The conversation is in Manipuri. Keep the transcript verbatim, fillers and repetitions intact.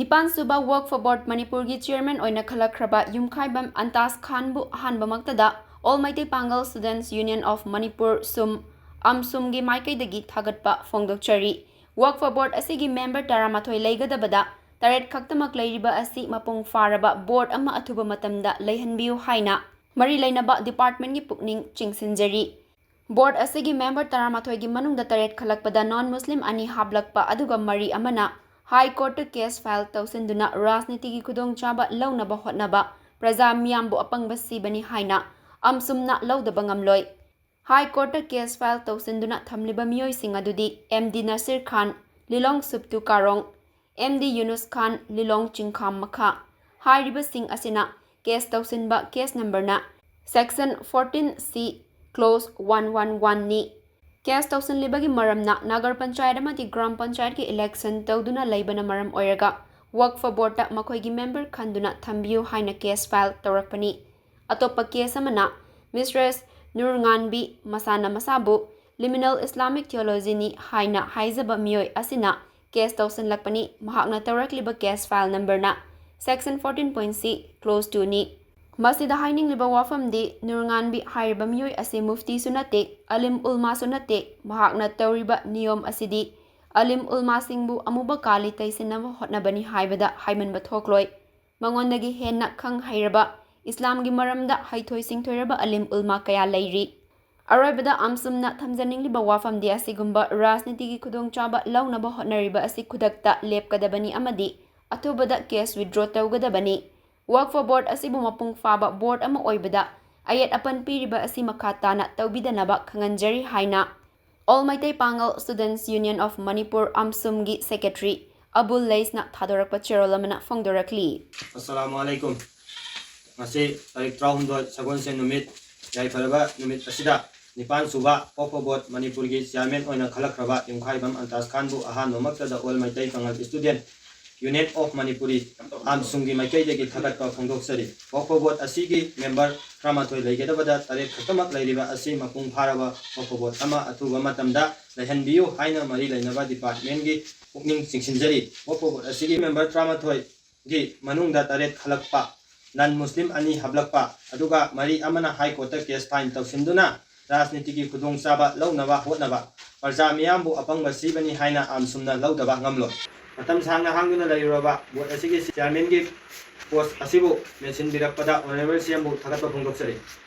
ꯅꯤꯄꯥꯟꯁꯨꯕ ꯋꯛꯐ ꯕꯣꯔꯗ ꯃꯅꯤꯄꯨꯔꯒꯤ ꯆꯤꯌꯔꯃꯦꯟ ꯑꯣꯏꯅ ꯈꯜꯂꯛꯈ꯭ꯔꯕ ꯌꯨꯝꯈꯥꯏꯕꯝ ꯑꯟꯇꯥꯖ ꯈꯥꯟꯕꯨ ꯑꯍꯥꯟꯕꯃꯛꯇꯗ All Meitei Pangal Students Union of Manipur, ꯁꯨꯝ, ꯑꯝꯁꯨꯝꯒꯤ ꯃꯥꯏꯀꯩꯗꯒꯤ ꯊꯥꯒꯠꯄ ꯐꯣꯡꯗꯣꯛꯆꯔꯤ꯫ ꯋꯛꯐ ꯕꯣꯔꯗ ꯑꯁꯤꯒꯤ ꯃꯦꯝꯕꯔ ꯇꯔꯥꯃꯥꯊꯣꯏ ꯂꯩꯒꯗꯕꯗ ꯇꯔꯦꯠ ꯈꯛꯇꯃꯛ ꯂꯩꯔꯤꯕ ꯑꯁꯤ ꯃꯄꯨꯡ ꯐꯥꯔꯕ ꯕꯣꯔꯗ ꯑꯃ ꯑꯊꯨꯕ ꯃꯇꯝꯗ ꯂꯩꯍꯟꯕꯤꯌꯨ ꯍꯥꯏꯅ ꯃꯔꯤ ꯂꯩꯅꯕ ꯗꯤꯄꯥꯔꯠꯃꯦꯟꯒꯤ ꯄꯨꯛꯅꯤꯡ ꯆꯤꯡꯁꯤꯟꯖꯔꯤ꯫ ꯕꯣꯔꯗ ꯑꯁꯤꯒꯤ ꯃꯦꯝꯕꯔ ꯇꯔꯥꯃꯥꯊꯣꯏꯒꯤ ꯃꯅꯨꯡꯗ ꯇꯔꯦꯠ ꯈꯜꯂꯛꯄꯗ ꯅꯟ ꯃꯨꯁꯂꯤꯝ ꯑꯅꯤ ꯍꯥꯞꯂꯛꯄ, ꯑꯗꯨꯒ ꯃꯔꯤ ꯑꯃꯅ ꯍꯥꯏ ꯀꯣꯔꯠꯇ ꯀꯦꯁ ꯐꯥꯏꯜ ꯇꯧꯁꯤꯟꯗꯨꯅ ꯔꯥꯖꯅꯤꯇꯤꯒꯤ ꯈꯨꯗꯣꯡꯆꯥꯕ ꯂꯧꯅꯕ ꯍꯣꯠꯅꯕ, ꯄ꯭ꯔꯖꯥ ꯃꯤꯌꯥꯝꯕꯨ ꯑꯄꯪꯕ ꯁꯤꯕꯅꯤ ꯍꯥꯏꯅ ꯑꯝꯁꯨꯝꯅ ꯂꯧꯗꯕ ꯉꯝꯂꯣꯏ꯫ ꯍꯥꯏ ꯀꯣꯔꯠꯇ ꯀꯦꯁ ꯐꯥꯏꯜ ꯇꯧꯁꯤꯟꯗꯨꯅ ꯊꯝꯂꯤꯕ ꯃꯤꯑꯣꯏꯁꯤꯡ ꯑꯗꯨꯗꯤ ꯑꯦꯝ ꯗꯤ ꯅꯁꯤꯔ ꯈꯥꯟ, ꯂꯤꯂꯣꯡ ꯁꯨꯞꯇꯨ ꯀꯥꯔꯣꯡ, ꯑꯦꯝ ꯗꯤ ꯌꯨꯅꯨꯁ ꯈꯥꯟ, ꯂꯤꯂꯣꯡ ꯆꯤꯡꯈꯥꯝ ꯃꯈꯥ꯫ ꯍꯥꯏꯔꯤꯕꯁꯤꯡ ꯑꯁꯤꯅ ꯀꯦꯁ ꯇꯧꯁꯤꯟꯕ ꯀꯦꯁ ꯅꯝꯕꯔꯅ Section fourteen C, Clause one one one ꯅꯤ꯫ ꯀꯦꯁ ꯇꯧꯁꯤꯜꯂꯤꯕꯒꯤ ꯃꯔꯝꯅ ꯅꯒꯔ ꯄꯟꯆꯥꯌꯠ ꯑꯃꯗꯤ ꯒ꯭ꯔꯥꯝ ꯄꯟꯆꯥꯌꯠꯀꯤ ꯏꯂꯦꯛꯁꯟ ꯇꯧꯗꯨꯅ ꯂꯩꯕꯅ ꯃꯔꯝ ꯑꯣꯏꯔꯒ ꯋꯛꯐ ꯕꯣꯔꯗꯇ ꯃꯈꯣꯏꯒꯤ ꯃꯦꯝꯕꯔ ꯈꯟꯗꯨꯅ ꯊꯝꯕꯤꯌꯨ ꯍꯥꯏꯅ ꯀꯦꯁ ꯐꯥꯏꯜ ꯇꯧꯔꯛꯄꯅꯤ꯫ ꯑꯇꯣꯞꯄ ꯀꯦꯁ ꯑꯃꯅ ꯃꯤꯁꯇ꯭ꯔꯦꯁ ꯅꯨꯔꯉꯥꯟꯕꯤ, ꯃꯁꯥꯅ ꯃꯁꯥꯕꯨ ꯂꯤꯃꯤꯅꯦꯜ ꯏꯁꯂꯥꯃꯤꯛ ꯊꯤꯑꯣꯂꯣꯖꯤꯅꯤ ꯍꯥꯏꯅ ꯍꯥꯏꯖꯕ ꯃꯤꯑꯣꯏ ꯑꯁꯤꯅ ꯀꯦꯁ ꯇꯧꯁꯤꯜꯂꯛꯄꯅꯤ꯫ ꯃꯍꯥꯛꯅ ꯇꯧꯔꯛꯂꯤꯕ ꯀꯦꯁ ꯐꯥꯏꯜ ꯅꯝꯕꯔꯅ Section fourteen point C, Clause two ꯅꯤ꯫ ꯃꯁꯤꯗ ꯍꯥꯏꯅꯤꯡꯂꯤꯕ ꯋꯥꯐꯝꯗꯤ, ꯅꯨꯔꯉꯥꯟꯕꯤ ꯍꯥꯏꯔꯤꯕ ꯃꯤꯑꯣꯏ ꯑꯁꯤ ꯃꯨꯐꯇꯤꯁꯨ ꯅꯠꯇꯦ, ꯑꯂꯤꯝ ꯎꯜꯃꯥꯁꯨ ꯅꯠꯇꯦ꯫ ꯃꯍꯥꯛꯅ ꯇꯧꯔꯤꯕ ꯅꯤꯌꯣꯝ ꯑꯁꯤꯗꯤ ꯑꯂꯤꯝ ꯎꯜꯃꯥꯁꯤꯡꯕꯨ ꯑꯃꯨꯕ ꯀꯥꯂꯤ ꯇꯩꯁꯤꯟꯅꯕ ꯍꯣꯠꯅꯕꯅꯤ ꯍꯥꯏꯕꯗ ꯍꯥꯏꯃꯟꯕ ꯊꯣꯛꯂꯣꯏ꯫ ꯃꯉꯣꯟꯗꯒꯤ ꯍꯦꯟꯅ ꯈꯪ ꯍꯩꯔꯕ, ꯏꯁꯂꯥꯝꯒꯤ ꯃꯔꯝꯗ ꯍꯩꯊꯣꯏ ꯁꯤꯡꯊꯣꯏꯔꯕ ꯑꯂꯤꯝ ꯎꯜꯃꯥ ꯀꯌꯥ ꯂꯩꯔꯤ꯫ ꯑꯔꯣꯏꯕꯗ ꯑꯝꯁꯨꯝꯅ ꯊꯝꯖꯅꯤꯡꯂꯤꯕ ꯋꯥꯐꯝꯗꯤ, ꯑꯁꯤꯒꯨꯝꯕ ꯔꯥꯖꯅꯤꯇꯤꯒꯤ ꯈꯨꯗꯣꯡꯆꯥꯕ ꯂꯧꯅꯕ ꯍꯣꯠꯅꯔꯤꯕ ꯑꯁꯤ ꯈꯨꯗꯛꯇ ꯂꯦꯞꯀꯗꯕꯅꯤ ꯑꯃꯗꯤ ꯑꯊꯨꯕꯗ ꯀꯦꯁ ꯋꯤꯗ꯭ꯔꯣ ꯇꯧꯒꯗꯕꯅꯤ꯫ ꯋꯛꯐ ꯕꯣꯔꯗ ꯑꯁꯤꯕꯨ ꯃꯄꯨꯡ ꯐꯥꯕ ꯕꯣꯔꯗ ꯑꯃ ꯑꯣꯏꯕꯗ ꯑꯌꯦꯠ ꯑꯄꯟ ꯄꯤꯔꯤꯕ ꯑꯁꯤ ꯃꯈꯥ ꯇꯥꯅ ꯇꯧꯕꯤꯗꯅꯕ ꯈꯪꯍꯟꯖꯔꯤ ꯍꯥꯏꯅ All Meitei Pangal Students Union of Manipur, ꯑꯝꯁꯨꯝꯒꯤ ꯁꯦꯀ꯭ꯔꯦꯇꯔꯤ ꯑꯕꯨꯜ ꯂꯩꯁꯅ ꯊꯥꯗꯣꯔꯛꯄ ꯆꯦꯔꯣꯜ ꯑꯃꯅ ꯐꯣꯡꯗꯣꯔꯛꯂꯤ꯫ ꯑꯁꯂꯥꯃꯨ ꯑꯂꯥꯏꯀꯨꯝ꯫ ꯉꯁꯤ ꯇꯥꯔꯤꯛ ꯇꯔꯥꯍꯨꯝꯗꯣꯏ, ꯁꯒꯣꯜꯁꯦꯟ ꯅꯨꯃꯤꯠ, ꯌꯥꯏꯐꯔꯕ ꯅꯨꯃꯤꯠ ꯑꯁꯤꯗ ꯅꯤꯄꯥꯟ ꯁꯨꯕ ꯋꯛꯐ ꯕꯣꯔꯗ ꯃꯅꯤꯄꯨꯔꯒꯤ ꯆꯤꯌꯥꯔꯃꯦꯟ ꯑꯣꯏꯅ ꯈꯜꯂꯛꯈ꯭ꯔꯕ ꯌꯨꯝꯈꯥꯏꯕꯝ ꯑꯟꯇꯥꯖ ꯈꯥꯟꯕꯨ ꯑꯍꯥꯟꯕꯃꯛꯇꯗ All Meitei Pangal Student Union of Manipuri ꯑꯥꯝꯁꯨꯡꯒꯤ ꯃꯥꯏꯀꯩꯗꯒꯤ ꯊꯥꯒꯠꯄ ꯐꯣꯡꯗꯣꯛꯆꯔꯤ꯫ ꯋꯛꯐ ꯕꯣꯔꯗ ꯑꯁꯤꯒꯤ ꯃꯦꯝꯕꯔ ꯇꯔꯥꯃꯥꯊꯣꯏ ꯂꯩꯒꯗꯕꯗ ꯇꯔꯦꯠ ꯈꯛꯇꯃꯛ ꯂꯩꯔꯤꯕ ꯑꯁꯤ ꯃꯄꯨꯡ ꯐꯥꯔꯕ ꯋꯛꯐ ꯕꯣꯔꯗ ꯑꯃ ꯑꯊꯨꯕ ꯃꯇꯝꯗ ꯂꯩꯍꯟꯕꯤꯌꯨ ꯍꯥꯏꯅ ꯃꯔꯤ ꯂꯩꯅꯕ ꯗꯤꯄꯥꯔꯠꯃꯦꯟꯒꯤ ꯄꯨꯛꯅꯤꯡ ꯆꯤꯡꯁꯤꯟꯖꯔꯤ꯫ ꯋꯛꯐ ꯕꯣꯔꯗ ꯑꯁꯤꯒꯤ ꯃꯦꯝꯕꯔ ꯇꯔꯥꯃꯥꯊꯣꯏꯒꯤ ꯃꯅꯨꯡꯗ ꯇꯔꯦꯠ ꯈꯜꯂꯛꯄ, ꯅꯟ ꯃꯨꯁꯂꯤꯝ ꯑꯅꯤ ꯍꯥꯞꯂꯛꯄ, ꯑꯗꯨꯒ ꯃꯔꯤ ꯑꯃꯅ ꯍꯥꯏ ꯀꯣꯔꯠꯇ ꯀꯦꯁ ꯐꯥꯏꯜ ꯇꯧꯁꯤꯟꯗꯨꯅ ꯔꯥꯖꯅꯤꯇꯤꯒꯤ ꯈꯨꯗꯣꯡꯆꯥꯕ ꯂꯧꯅꯕ ꯍꯣꯠꯅꯕ꯫ ꯄ꯭ꯔꯖꯥ ꯃꯤꯌꯥꯝꯕꯨ ꯑꯄꯪꯕ ꯁꯤꯕꯅꯤ ꯍꯥꯏꯅ ꯑꯥꯝꯁꯨꯡꯅ ꯂꯧꯗꯕ ꯉꯝꯂꯣꯏ꯫ ꯃꯇꯝ ꯁꯥꯡꯅ ꯍꯥꯡꯗꯨꯅ ꯂꯩꯔꯨꯔꯕ ꯕꯣꯔꯗ ꯑꯁꯤꯒꯤ ꯆꯤꯌꯥꯔꯃꯦꯟꯒꯤ ꯄꯣꯁ ꯑꯁꯤꯕꯨ ꯃꯦꯟꯁꯤꯟꯕꯤꯔꯛꯄꯗ ꯑꯣꯅꯔꯦꯕꯜ ꯁꯤ ꯑꯦꯝꯕꯨ ꯊꯥꯒꯠꯄ ꯐꯣꯡꯗꯣꯛꯆꯔꯤ꯫